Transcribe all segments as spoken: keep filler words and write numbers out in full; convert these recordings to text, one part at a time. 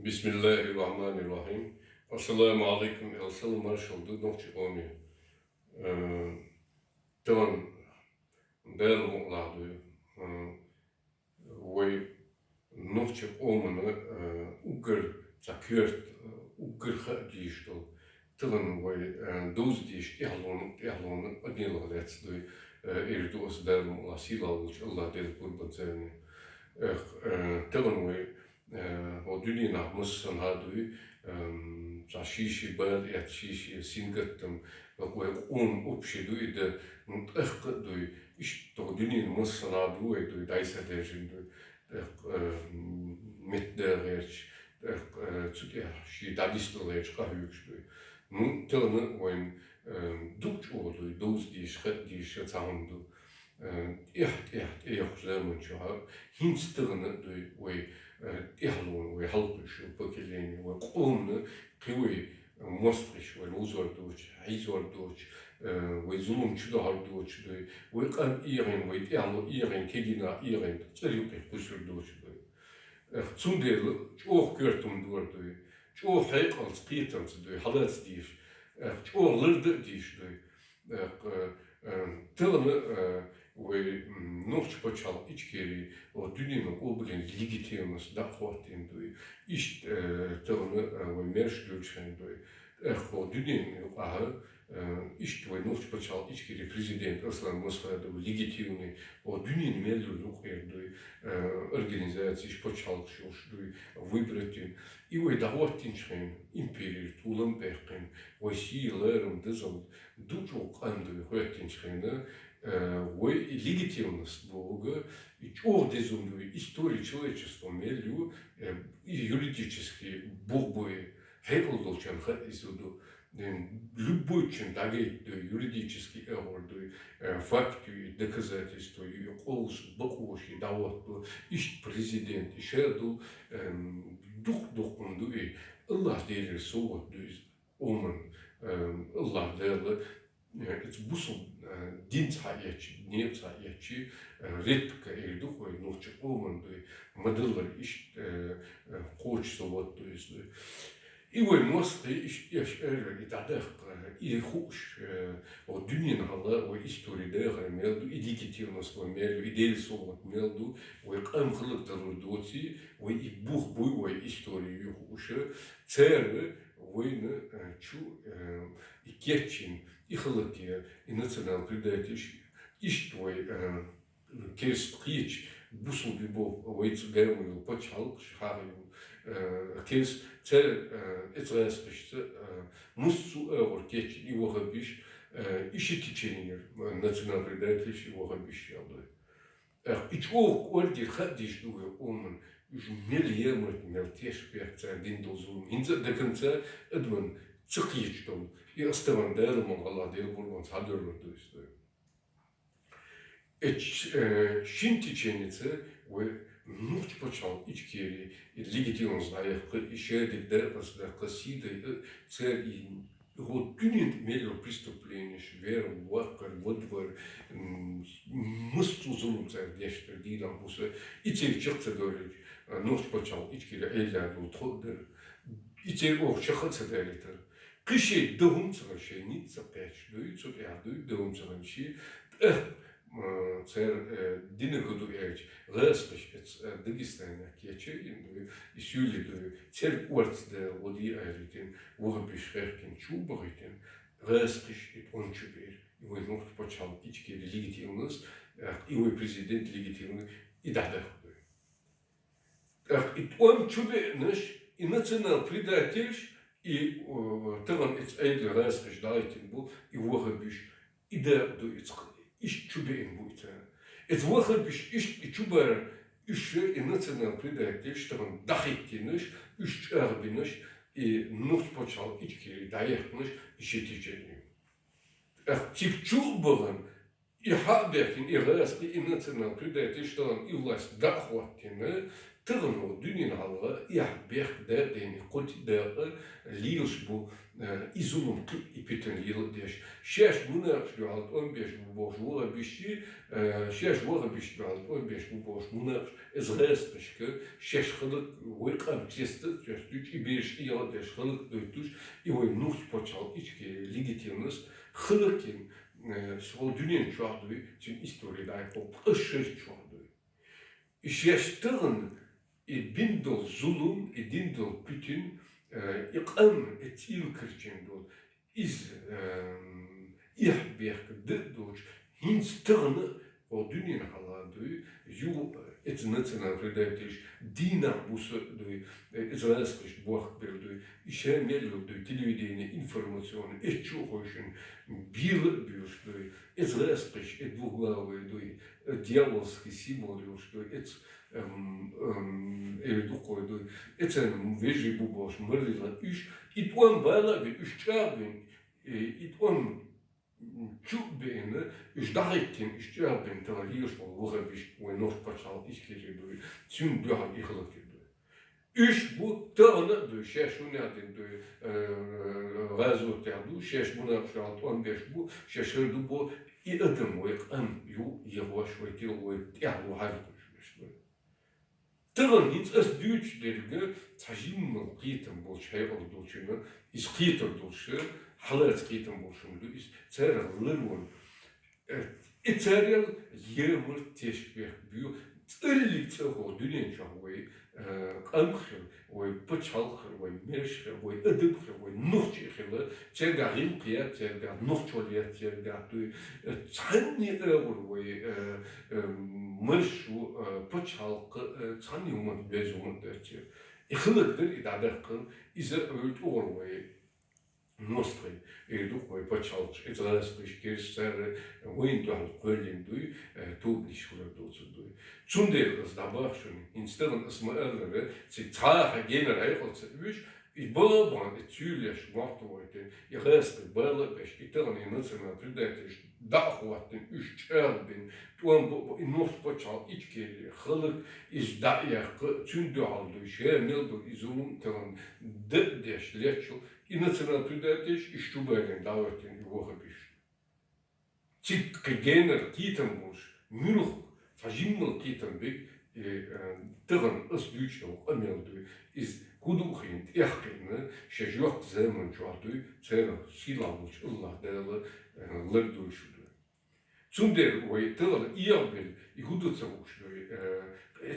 Бисмиллахир-рахманир-рахим. Ассаламу алейкум, ассалам, маршал ду, нохчий къоме. Э, таган Дала мукълагӀа ду. Э, вай нохчий къомана, э, уггар цхьа коьрта, э, уггар хаа дезаш дола, таган вай, э, довза дезаш тӀехьалонна, тӀехьалонна къамаьл лаьцна ду, э, эр ду аз, Дала мукълагӀа, сийлахь волча АллахӀ Даьла къурбанца. Эх, э, таган вай, э, хӀо дуьненахь массанахьа ду, эм, цхьа ший-ший бала эц, ший-ший сингаттам, вай къоман общий ду и да, ну, тӀаккха а ду, иштта хӀо дуьненахь массанахьа ду вай ду, дӀасадаьржина ду, тӀаккха, э, метта да гӀерташ, тӀаккха, э, цу тӀехьа ший дӀадиста гӀерташ къахьоьгуш ду. Ну, тагана вайна, э, дукха чӀоагӀа ду, довза дезаш, хаа дезаш цхьа хӀама ду. Э, тӀехьа, тӀехьа, тӀехьа заман чухь, хӀинца тагана а ду вай, э, тӀехьалонна, вай хьалхашка поколени, вай къомана кхы вай, э, мостагӀаш, вай ловзар доацаш, хьийзар доацаш, э, вай зулам чудахьар доацаш ду, вай къам эгӀийна, вай тӀехьало эгӀийна, кегий нах эгӀийна, цӀерий юкъе кхуссур доацаш ду. Эх, цундела чӀоагӀа коьрта хӀама дар ду, чӀоагӀа хьекъалца, кхетамца ду хьалаца дезаш, эх, чӀоагӀа ларда а дезаш ду. Э, э, тагана, э, вай, м, нохчий пачхьалкх Ичкери, о, дуьненахь къоабалдина легитимность дӀахӀоттийна ду. Иштта, э, тагана, э, вай маьрша дуьлчхьан ду. Эх, о, дуьненахь юкъахь, э, иштта вай нохчий пачхьалкх Ичкери президент Аслан Масхадов легитимный, о, дуьненахь мел йола юкъера ду, э, организацеш, пачхьалкхаш йолаш ду, выбрать йина. И вай дӀахӀоттийнача хана имперера толам баьккхина, вай сий, лерам, дозал, дукха чӀоагӀа къам ду хӀоьттинча хана, э, вай и легитимность бохург, и чӀоагӀа деза хӀама ду, и история человечества мел ю, э, и юридически бух бу и, хьекъал долчарна хаа из ду. Э, любойчунна дӀагайта ду, юридически агӀор ду, э, факт ю, и доказательство ю, и къовса бакъо ший дӀахӀотто, иштта президент, и ша ду, эм, дукха-дукха хӀама ду и, АллахӀ Делера совгӀат ду из. Уман, э, АллахӀ Дала, э, из бусалба, э, динца хьаэцча, некъаца хьаэцча, э, редко эр ду-кх вай нохчий къоман ду, ма-дарра иштта, э, э, кхочуш совгӀат ду из ду. И вай мостагӀий иштта эш эр, и дӀадаккха, и хууш, э, о, дуьненахьа вай истори дахар мел ду, и легитимность вай мел ю, и Дела совгӀат мел ду, вай къам хӀалакдалар доаций, вай и бух буй, вай истори ю хууш, цар вайна, э, чу, э, и кечйина, и хӀалакъяь, и национал-предательш, иштта вай, э, кераста кхеташ, бусалба боху вайца гаьна йолу пачхьалкхаш, хьагӀ йолу, э, кераста цар, э, эцу гӀазкхашца, э, массо а агӀор кечйина и ваххабиш, э, и ши течени яра, э, национал-предательш, и ваххабиш яла. Эх, и чӀогӀа кӀоргера хаа дезаш ду вай къоман, уьш мел ямарта, мел тешаш бехк цара дина долу зулам. ХӀинца а деканца адамна ца кхеташ долу, и ас тахана Дала мукъ лахь, Дела къурбанца хьадоьллур ду иза. Эцу, э, шина теченица вай нохчий пачхьалкх Ичкери, и легитимность дӀаяккха, и шадерг дакъаца даккха, сий дай, э, цара и хӀо дуьнен тӀе мел йолу преступленеш, вер, ваккхар, вадвар, м, массо а зулам цара деш дара дийнахь-буса, и церан чекх ца далийтар, а, нохчий пачхьалкх Ичкери Ӏела долу тхо а дара. И церан оха чекх а ца далийтар. Кхин шайн дан хӀума ца хилла, шайн ницкъ ца кхеташ дуй, цу тӀехь дуй, дан хӀума ца хилла шен. ТӀаккха, м, цара, э, динарг хӀун ду аьлча, гӀазкхаша эцу, э, Дагестанехь кечйина дуй, и суьйле дуй, церан орца дала гӀо де аьллийтина, ваххабиш хехкина, чу а бахийтина, гӀазкхаша и тӀом чу беара, и вай нохчий пачхьалкх Ичкери легитимность, э, и вай президент легитимный, и дӀадахка дуй. ТӀаккха и тӀом чу беанаш, и национал-предательш, и, о, тахана эцу Ӏела гӀазкхаша дӀахӀиттина бу, и ваххабиш, и дакъа ду иза, иштта чу беана бу и цара. Эцу ваххабиш иштта и чу бара, уьш и национал-предательш тахана дӀахӀиттинаш, уьш чӀагӀбинаш, и нохчий пачхьалкх Ичкери дӀаяьккхинарш, и ши течени. ТӀаккха цига чу а бахана, и хьа а бехкина, и гӀазкхи, и национал-предательш тахана и власть дӀа а хӀоттийна, тахана хӀо дуьненан хьалха Яхь бехк дайна, кхойтта дакъа лелаш бу, э, и зулам кхы а, и питана леладеш. Шаьш мунапикъашта дуьхьал тӀом беш бу бохуш ваххабиш, э, шаьш ваххабишта дуьхьал тӀом беш бу бохуш мунапикъаш, иза гӀазкхашка, шаьш халкъ, вай къам честа а честа дуьйцуш, и бераш и яла деш халкъ дойтуш, и вай нохчийн пачхьалкх Ичкери легитимность халкъан, э, со дуьнен чохь дуй, цуьнан истори дай кхо къашшаза чохь дуй. И шаьш тахана, и бина долу зулам, и дина долу питана, э, и къам, и цӀийла карчийна долу, иза, эм, эхь бехк дан а доцуш, хӀинца тахана а хӀокху дуьненан хьала дуй, юха эцу национал-предательш дийнахь-буса а дуй, э, иза гӀазкхашна бохкабелла дуй, и ша мел йолу дуй, телевидение, информационный, эцу чу а хойшина, бела а буьйлуш дуй, иза гӀазкхаш, и двуглавый дуй, э, дьявольский символ йолуш дуй, эцу, эм, эм, э, дукхой дуй, эцарна вежарий бу бохуш, марла лан уьш, и тӀом бала а бина, уьш чӀагӀбина, э, и тӀом чу а беана, уьш дӀахӀиттина, уьш чӀагӀбина тахана лелаш болу ваххабиш, вай нохчийн пачхьалкх Ичкери дуй, цуьнан дуьхьал и хӀаллакйина дуй. Уьш бу тахана а дуй, шаьш хӀунда дина дуй, э, гӀазотехь ду, шаьш мунапикъашна дуьхьал тӀом беш бу, шаьш хӀара ду бо, и адам вай къам ю ехош, вай тил вай тӀехь ву хьаьркхуьйсуш берш дуй. Тахана хӀинца ас дуьйцуш дерг цхьа жимма кхетам болчу хьекъал долчунна, иза кхетар долуш, хьалаца кхетам болуш хӀума ду иза, царах ларван. Э, и царел емар тешнабехк буьйху, цӀаллиг цӀа хӀокху дуьнен чохь вай, э, къам хир, вай пачхьалкх хир, вай мерш хир, вай адам хир, вай нохчи хила, цергахь гӀиллакх яц, цергахь нохчалла яц, цергахь дуй, э, цхьанне а агӀор вай, э, э, марш ву, э, пачхьалкх, э, цхьанне хӀуманна беза хӀуманна дац церан. И хиларг дара и дӀадаккхар, иза а вуьйту угӀар вай мостагӀий, эр ду-кх вай пачхьалкхаш, иза гӀазкхаш, керста цара вайна дуьхьал кхоьллина дуй, э, тобанаш хилар доцург дуй. Цундела аса дӀабоху шуна, хӀинца тахана аса ма-аллара, цига цхьа а хьан генара хьекъал ца оьшу, и бала а бахьана, и цуьйлеш мотт а войтина, и гӀазкхий бала а беш, и тахана и национал-предательш дӀа а хӀоттийна, уьш чӀагӀбина, тӀом бу а бо, и нохчийн пачхьалкх Ичкери, халкъ иза дӀа а яьккха, цуьнан дуьхьал дуй, ша мел долу и зулам а тахана дан а деш леччул, и национал-предательш, и Шубарин дӀахӀоьттина и ваххабиш. Цига кхин генара кхетам болуш, муьлхха цхьа жиммал кхетам берг, и, э, тахана ас дуьйцуш долу къамел дуй, иза хӀун ду а хиъна, тӀех а кхиъна, шаьш йоккху заман чохь дуй, церан сийлахь волчу АллахӀ Дала, э, лардойла шу дуй. Цундела вай тахана эгӀабелла, и хӀун ду ца хууш дуй, э,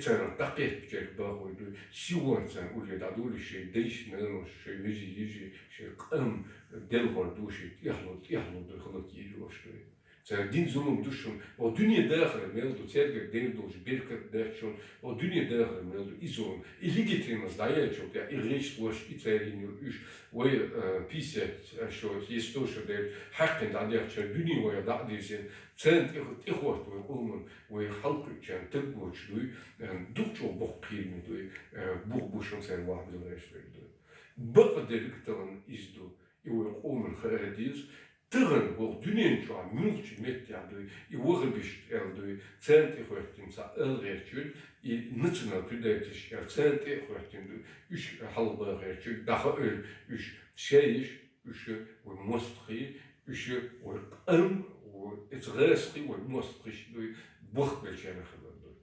царна дӀакхетта чуьра бахой дуй, сихонца улле дӀадолий шайн дайша, наноша, шайн вежарий, йижарий, шайн къам делхор ду, шайн тӀехьло, тӀехьло дуй, хӀаллакйийр йош дуй. Цара дина зулам ду шуна, хӀокху дуьне дахар мел ду, цаьргара дер долуш беркат дац шуна, хӀокху дуьне дахар мел ду, и зулам, и легитимность дӀаяьллачул тӀаьхьа, и гӀишлош, и цара йина ю уьш, вай, э, пятьдесят, э, шо, есть сто шо дерг, хьаькхина дӀадехча, дуьне вайх дӀа а дирзина, царна тӀе, тӀехӀотта вай къоман, вай хьалакхуьучарна таг воцуш дуй, э, дукха чӀогӀа боккха кхераме дуй, э, бух бу шуна церан вахьбилла гӀерташ верг дуй. Бакъдерг тахана иза ду, и вай къоман хаа деза, тахана хӀокху дуьнен чохь муьлххачу меттехь дуй, и ваххабиш аьлла дуй, царна тӀе хӀоьттина цхьа ала гӀерташ верг, и национал-предательш аьлла царна тӀе а хӀоьттина дуй, уьш хьалха бан гӀерташ верг, дӀахаийла уьш шайиш, уьш вай мостагӀий, уьш вай къам, вай, эца гӀазкхий вай мостагӀий дуй, бохкабеллачарах хилар дуй.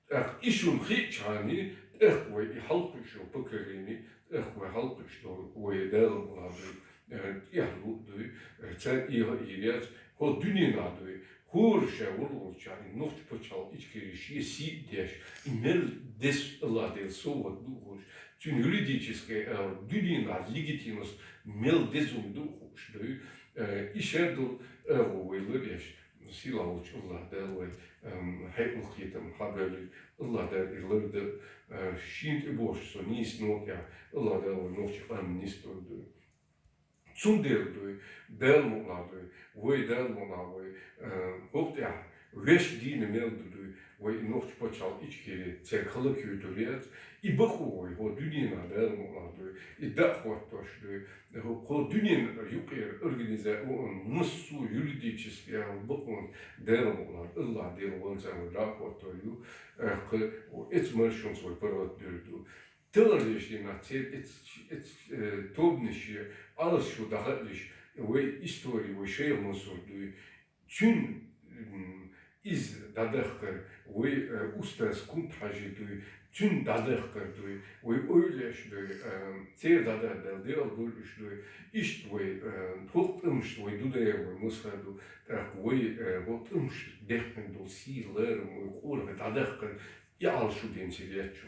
ТӀаккха и шуна хиъчхьана, тӀаккха вай и хьалакхуьуш йолу поколени, тӀаккха вай хьалакхуьуш долу вай Дала мукъ лахь дуй, э, тӀехьа луъ дуй, э, цара эгӀа а йийр яц, хӀокху дуьненахь дуй, хӀора ша вала волчохь и нохчийн пачхьалкх Ичкери шен сий а деш, и мел деза АллахӀ Дела совгӀат ду а хууш, цуьнан юридически, э, дуьненахь легитимность мел деза хӀума ду а хууш дуй, э, и шер долу агӀо вай лар еш, сийлахь волчу АллахӀ Дала вай, эм, хьекъал кхетам хьабевлла, АллахӀ Дала и ларда, э, шена тӀе бохуш со нийса новкъахь, АллахӀ Дала вай нохчийн къам нисдойла дуй. Цундела дуй, Дала мукъ лахь дуй, вай Дала мукъ лахь вай, э, хӀокху тӀехь вешан дийна мел ду дуй, вай и нохчийн пачхьалкх Ичкери церан хӀаллакйойтур яц, и бакъо вай хӀокху дуьненахь Дала мукъ лахь дуй, и дӀа а хӀоттош дуй, хӀокху дуьненан юкъера организа-, о, массо а юридически а бакъонца Дала мукъ лахь, АллахӀ Дела ванца вай дӀа а хӀоттор ю, э, кхы, о, эца маршонца вай паргӀат дер ду. Тилар деш дийнахь церан эц-, эц-, э, тобанаш я, алас шу даха а веш, вай истори, вай шайх Мансур дуй. Цуьнан, м, иза дӀадахкар, вай, э, устаз Кунта-Хьажи дуй, цуьнан дӀадахкар дуй, вай эвлаяаш дуй, э, церан дӀадахкар дел дегӀал дур уьш дуй. Иштта вай, э, хӀокху тӀамашца вай Дудаев вай Мусхар ду, тӀаккха вай, э, хӀокху тӀамашца дехкина долу сий, ларам, вай къонахий дӀадахкар, и Ӏалашо дийна ца летта шу.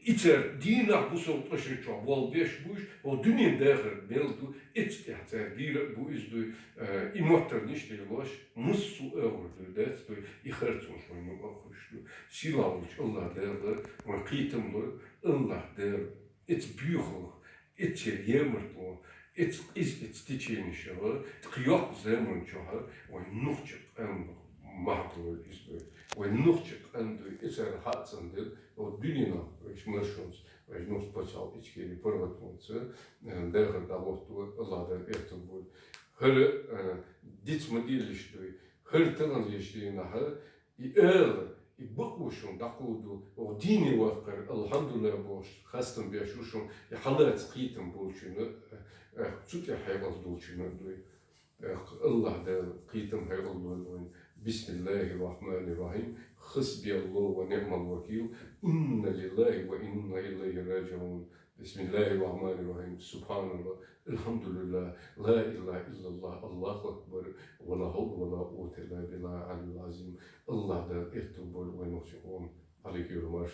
И цара дийнахь бусалба тӀашна чохь болу беш буьйш, хӀокху дуьненан дахар мел ду, эццахь цара дийра а бу иза дуй, э, и моттарнаш а лелош, массо а агӀор дуй, дац дуй, и харцонаш вайна юкъа а хуьлуш ду. Сийлахь волчу АллахӀ Дала вайн кхетам ло, АллахӀ Дала эца буьйхалх, эца емартло, эца къиза, эца теченешах, тхан йоккха заман чохь вайн нохчийн къам махкалой иза дуй. Вайн нохчийн къам дуй, и цара хьаъ цӀанделла, хӀокху дуьненахь вайша маршонца, вайша нохчийн пачхьалкх Ичкери паргӀатонца, э, дахар дӀахӀотто, АллахӀ Дала эхтам бойла. ХӀара, э, диц ма деллаш дуй, хӀара тахана леш дийнахь, и ала, и бакъо шуна дӀакховдо, оха дийне ваккхар, алхьамдулиллахӀ бохуш, хастам беш ву шуна, и хьалаца кхетам болчунна, э, э, цу тӀе хьекъал долчунна дуй. ТӀаккха АллахӀ Дала кхетам хьекъал лойла вайн. بسم الله الرحمن الرحيم. حسبي الله ونعم الوكيل. إنا لله وإنا إليه راجعون. بسم الله الرحمن الرحيم. سبحان الله. الحمد لله. لا إله إلا الله. الله أكبر. ولا حول ولا قوة إلا بالله العلي العظيم. АллахӀ Дала эхтам бойла вайн нохчийн къоман. Ӏалайкум марш.